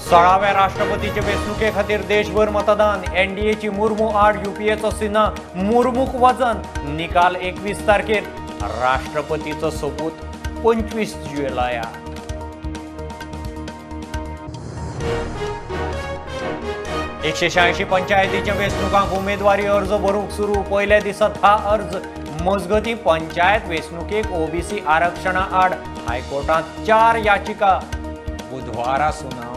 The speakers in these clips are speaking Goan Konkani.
16व्या राष्ट्रपतीचे वेंचणुके खातीर देशभर मतदान. एनडीएची मुर्मू आड युपीएचो सिन्हा. मुर्मूक वजन. निकाल 21 तारखेर. राष्ट्रपतीचो सोपूत 25 जुलयाक. 186 पंचायतीच्या वेंचणुकांक उमेदवारी अर्ज भरूंक सुरू. पयल्या दिसा 10 अर्ज. मजगतीं पंचायत वेंचणुकेक ओबीसी आरक्षणा आड हायकोर्टांत 4 याचिका. बुधवारा सुनावणी.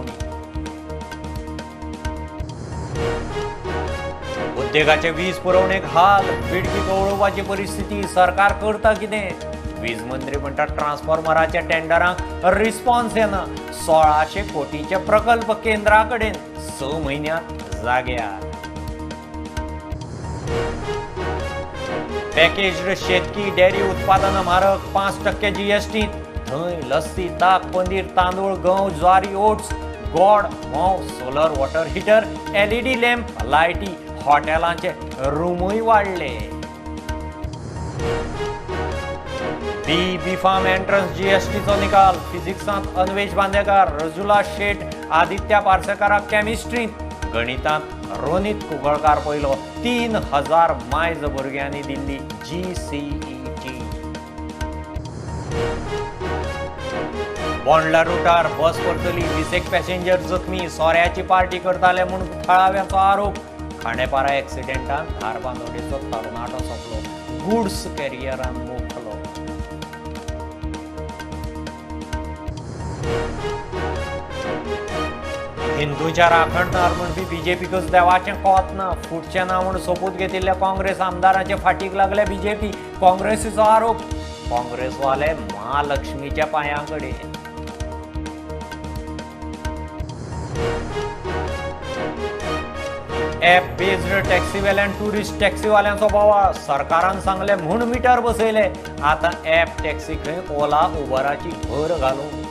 उद्देगाचे वीज पुरवणेक हाल. बिडकी कवळोवपाची परिस्थिती. सरकार करता कितें? वीज मंत्री म्हणटात ट्रान्सफॉर्मराच्या टेंडरांक रिस्पॉन्स येना. 1600 कोटीचे प्रकल्प केंद्रा कडेन 6 म्हयन्यांत जाग्यार. पॅकेज्ड शेतकी डेअरी उत्पादनां म्हारग. 5% जीएसटींत. धंय, लस्सी, ताक, पनीर, तांदूळ, गंव, ज्वारी, ओट्स, गोड, म्होंव, solar water heater, LED lamp, लायटी, हॉटेलांचे रुमूय वाडले. बी फार्म एंट्रन्स जीएसटीचो निकाल. फिजिक्सांत अन्वेश बांदेकार, रजुला शेट, आदित्य पार्सेकाराक केमिस्ट्रींत, गणितांत रोनीत कुंकळकार पयलो. 3000 मायज भुरग्यांनी दिल्ली जीसीईटी. बोंडला रुटार बस परतली. 20 पॅसेंजर जखमी. सोऱ्याची पार्टी करताले म्हूण थळाव्यांचो आरोप. खांडेपारा एक्सिडेंटान धारबांदोडेचो तरणाटो सोंपलो. गुड्स कॅरियरान मोखलो. हिंदूच्या राखणदार म्हणपी बीजेपीकच देवाचें कोत ना. फुटचें ना म्हूण सोपूत घेतिल्ल्या काँग्रेस आमदाराचे फाटीक लागल्या बीजेपी. काँग्रेसीचो आरोप. काँग्रेसवाले महालक्ष्मीच्या पांयां कडेन. ॲप बेस्ड टॅक्सीवेल्यान टुरिस्ट टॅक्सीवाल्यांचो बोवाळ. सरकारान सांगलें म्हूण मिटर बसयले. आतां ॲप टॅक्सी खंय ओला उबराची भर घालूंक.